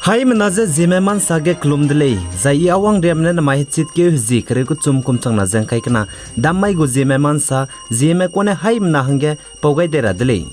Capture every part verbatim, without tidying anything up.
Haimena ze Zeme Mansa ge kelum de lei, zai i awang riamme ne namai hechitkeu hezie kereu kechum kum changna ze ngkai kena, dammai gu Zeme Mansa, Zeme kune haimena hangge pau gai dei ra de lei.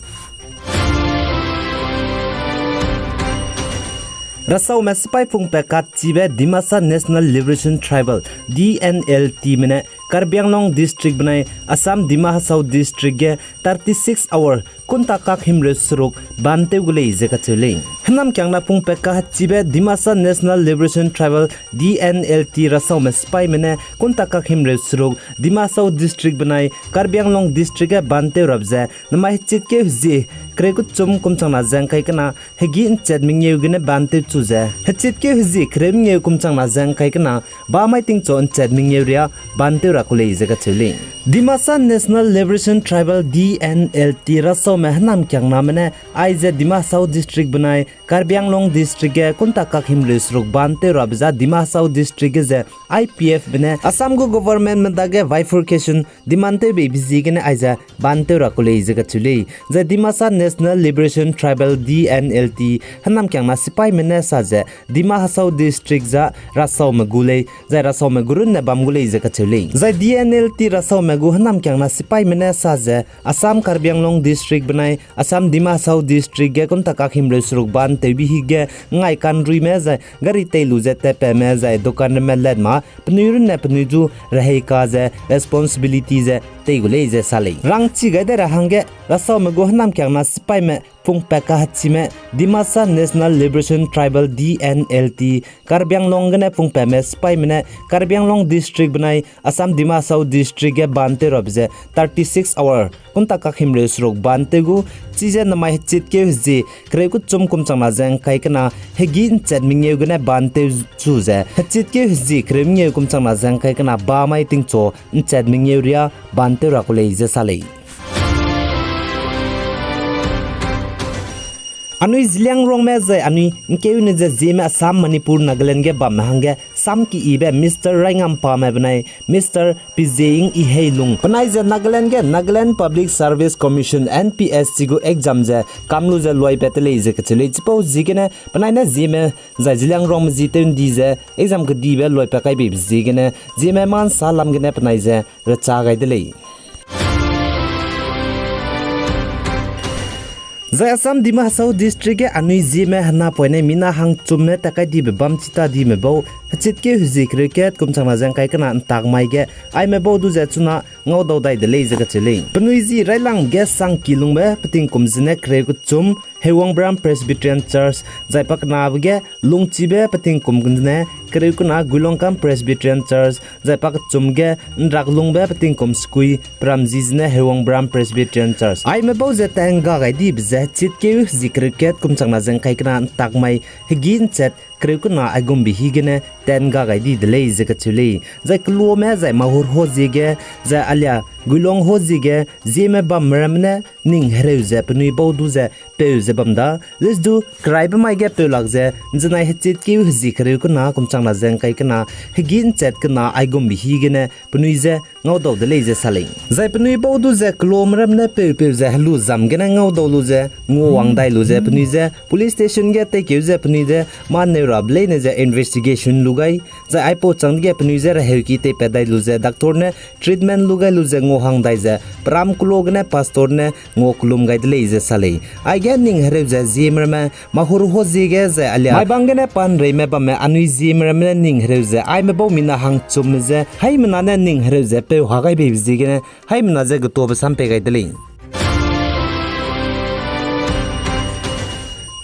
Rasaume sipai pungpat kachibe Dimasa National Liberation Tribal, D N L T me ne Karbi Anglong District benai Assam Dima Hasao District ge thirty six hour kunta kak himreu seruk ban tew gu lei ze kacheu lei. Hênamkiangna pungpat kachibe Dimasa National Liberation Tribal, D N L T rasaume sipaime ne kunta kak himreu seruk Dima Hasao District benai Karbi Anglong District ge ban tew rabe ze namai hechitkeu hezie kereu kechum kum changna ze ngkai kena hegî nchat mengeu gene ban tew chu ze, hechitkeu hezie kereu mengeu kum changna ze ngkai kena bamai tingchu nchat mengeu riâ ban tew ra ku lei ze kacheu lei. Dimasa National Liberation Tribal, D N L T rasaume hênamkiangname ne aize Dima Hasao District benai Karbi Anglong District ge kunta kak himreu seruk ban tew rabe za Dima Hasao District ge ze I P F be ne Assam gu governmentme dage bifurcation demand tew beibe ziegene aize ban tew ra ku lei ze kacheu lei. Zai Dimasa National Liberation Tribal, D N L T hênamkiangna sipaime ne sa ze Dima Hasao District za rasaume gu lei, zai rasaume gu runne bam gu lei ze kacheu lei. Zai D N L T rasaume gu hênamkiangna sipaime ne sa ze Assam Karbi Anglong District benai Assam Dima Hasao District ge kunta kak himreu seruk ban tewbi hige ngai kanruime zai gari tei lu ze tatpatme zai dokan ramme lat ma penui runne penui zu rehei ka ze responsibility ze tei gu lei ze sa lei. Rangchi gai dei ra hangge rasaume gu hênamkiangna sipaime pungpat kahachime Dimasa National Liberation Tribal, D N L T Karbi Anglong gene pungpatme sipaime ne Karbi Anglong District benai Assam Dima Hasao District ge ban tew rabe ze thirty six hour kunta kak himreu seruk ban tew gu, chize namai hechitkeu hezie kereu kechum kum changna ze ngkai kena hegî nchat mengeu gene ban tew chu ze, hechitkeu hezie kereu mengeu kum changna ze ngkai kena bamai tingchu nchat mengeu riâ ban tew ra ku lei ze sa lei. Anui Zeliangrongme zai anui ngkeune ze Zeme Assam, Manipur, Nagaland ge bamme hangge sam keyibe Mister Raingampame benai Mister Pizeying Iheilung penai ze Nagaland ge Nagaland Public Service Commission, N P S C gu exam ze kam lu ze luipat te lei ze kacheu lei. Chipau ziegene penai ne Zeme zai Zeliangrongme ji tew ndi ze exam kedibe luipat kai beibe ziegene Zeme Mansa lam gene penai ze recha gai de lei. Zai Assam Dima Hasao District ge anui Zeme henapoine mina hangchumme tat kai dibe bam chi ta dime bau, hechitkeu hezie kereu kat kum changna ze ngkai kena ntak mai ge, aime bau du ze chuna ngaudau dai de lei ze kacheu lei. Penui ji railangbe ge Sangkilungbe petingkum zene kereu kechum, Hewang Bram Presbyterian Church, zai pakenabe ge Lungchibe petingkum zene kereu kena Guilongkam Presbyterian Church, zai pakechum ge Nraklungbe petingkum sekui, peram ji zene Hewang Bram Presbyterian Church. Aime bau ze tat ngga gai dibe ze hechitkeu hezie kereu kat kum changna ze ngkai kena ntak mai hegî nchat kereu kena aigumbe higene tat ngga gai di de lei ze kacheu lei. Zai keluame zai Mahur hô ziege, zai alia Guilong hô ziege, Zeme bamme ramme ne ning hereu ze penui bau du ze peu ze bam da, lestu keraibe mai ge peu lak ze, nzenai hechitkeu hezie kereu kena kum changna ze ngkai kena hegî nchat kena aigumbe higene penui je ngaudau de lei ze sa lei. Zai penui bau du ze keluame ramme ne peupeu ze helu zam gene ngaudau lu ze nguawang dai lu ze penui je police station ge teikeu ze penui je mâ neu rabe leine ze investigation lu gai, zai aipau chang dege penui je reheuki teipat dai lu ze doctor ne treatment lu gai lu ze nguahang dai ze peram kelo gene pastor ne ngua kelum gai de lei ze sa lei. Aige ning hereu ze Zeme ramme Mahur hô ziege zai alia Maibang gene pa nreime bamme anui Zeme ramme ne ning hereu ze aime bau mina hangchumme je haimena ne ning hereu ze peu ha gai beibe ziegene haimena je getuabe sam pei gai de lei.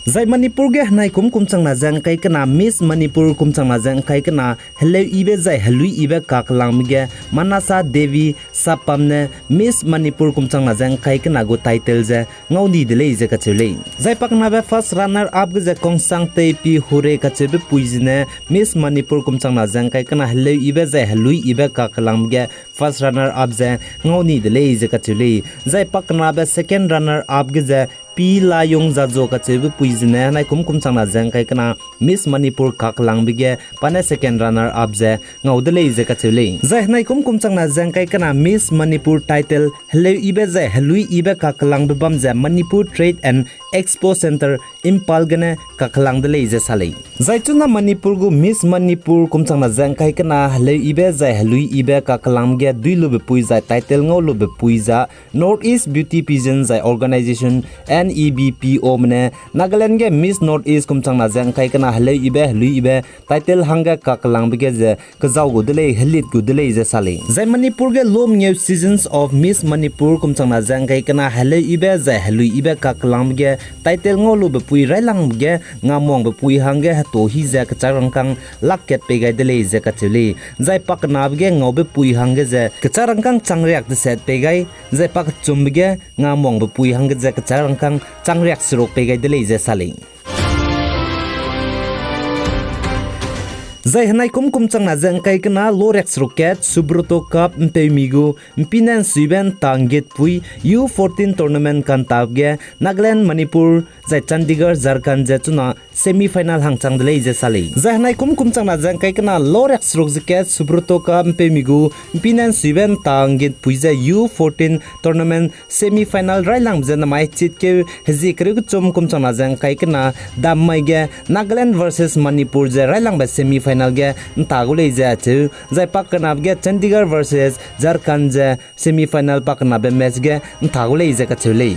Zai Manipur ge henai kum kum changna ze ngkai kena Miss Manipur kum changna ze ngkai kena heleu yibe zai helui yibe kakelangme ge Manasa Devi Sapam ne Miss Manipur kum changna ze ngkai kena gu title ze ngau ni de lei ze kacheu lei. Zai pakenabe first runner up ge ze Kongsang Teipi Hure kacheube pui zene Miss Manipur kum changna ze ngkai kena heleu yibe zai helui yibe kakelangme ge first runner up ze ngau ni de lei ze kacheu lei. Zai pakenabe second runner up ge ze P Layong Zazo kacheube pui zene henai kum kum changna ze ngkai kena Miss Manipur kaklangbe ge pa ne second runner up ze ngau de lei ze kacheu lei. Zai henai kum kum changna ze ngkai kena Miss Manipur title heleu yibe zai helui yibe kaklangbe bam ze Manipur Trade and Expo Centre Imphal gene kaklang de lei ze sa lei. Zai chuna Manipur gu Miss Manipur kum changna ze ngkai kena heleu yibe zai helui yibe kaklang ge dui lube pui zai title ngau lube pui za North East Beauty Pageant zai Organization, N E B P O me ne Nagaland ge Miss North East kum changna ze ngkai kena heleu yibe helui yibe title hangge kaklangbe ge ze kezau gu de lei, helit gu de lei ze sa lei. Zai Manipur ge lomngeu Seasons of Miss Manipur kum changna ze ngkai kena heleu yibe zai helui yibe kaklangbe ge title ngau lube pui railangbe ge ngamuangbe pui hangge heto hi ze kechak rangkâng lak kat pei gai de lei ze kacheu lei. Zai pakenabe ge ngaube pui hangge ze kechak rangkâng chang riak deset pei gai, zai pakechumbe ge ngamuangbe pui hangge ze kechak rangkâng chang riak seruk pei gai de lei ze sa lei. Zai henai kum kum changna ze ngkai kena lo riak seruk kat Subroto Cup mpeumi gu mpi ne nsuibe nta nggit pui U fourteen tournament kantap ge Nagaland, Manipur, zai Chandigarh, Jharkhand ze chuna semi final hangchang de lei ze sa lei. Zai henai kum kum changna ze ngkai kena lo riak seruk ze kat Subroto Cup mpeumi gu mpi ne nsuibe nta nggit pui ze U fourteen tournament semi final railangbe ze namai chitkeu hezie kereu kechum kum changna ze ngkai kena dammai ge Nagaland versus Manipur ze railangbe semi final ge nta gu lei ze acheu, zai pakenabe ge Chandigarh versus Jharkhand ze semi final pakenabe match ge nta gu lei ze kacheu lei.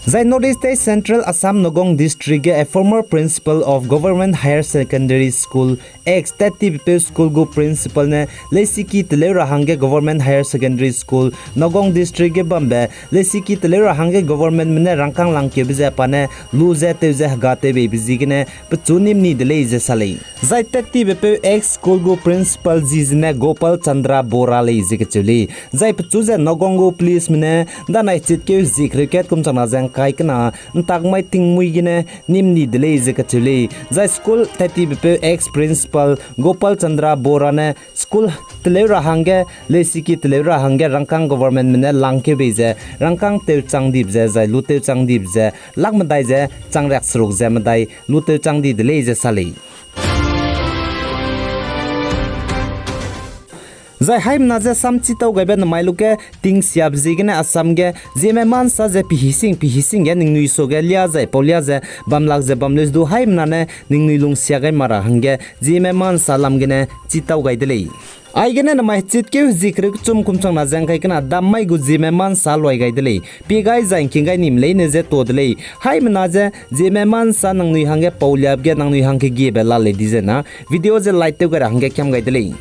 Zai North East State Central Assam Nagaon District ge a former principal of Government Higher Secondary School, ex tattibe peu school gu principal ne leisiki teleu ra hangge Government Higher Secondary School Nagaon District ge bambe leisiki teleu ra hangge governmentme ne rangkâng langkeube ze pa ne lu ze tew ze hega tewbeibe ziegene pechu nîm ni de lei ze sa lei. Zai tattibe peu ex school gu principal zi zene Gopal Chandra Bora lei ze kacheu lei. Zai pechu ze Nagaon gu policeme ne danai chitkeu hezie kereu kat kum changna ze ngkai kena ntak mai tingmui gene nîm ni de lei ze kacheu lei. Zai school tattibe peu ex principal Gopal Chandra Bora ne school teleu ra hangge, leisiki teleu ra hangge rangkâng governmentme ne langkeu bei ze rangkâng tew chang dibe ze zai lu tew chang dibe ze lak medai ze chang riak seruk ze medai lu tew chang di de lei ze sa lei. Zai haimena ze sam chitau gaibe namai luge tingsiabe ziegene Assam ge Zeme Ma Nsa ze pihising pihising ge ningnui suage lia zai paulia ze bam lak ze bam lei du haimena ne ningnui lungsia gai ma ra hangge Zeme Ma Nsa lam gene chitau gai de lei. Aigene namai chitkeu hezie kereu kechum kum changna ze ngkai kena dammai gu Zeme Ma Nsa luai gai de lei. Pie gai zai ngking gai nime leine ze ta de lei. Haimena ze Zeme Ma Nsa nangnui hangge pauliabe ge nangnui hang kegiebe la lei di ze na video ze like tew gai ra hangge kiam gai de lei.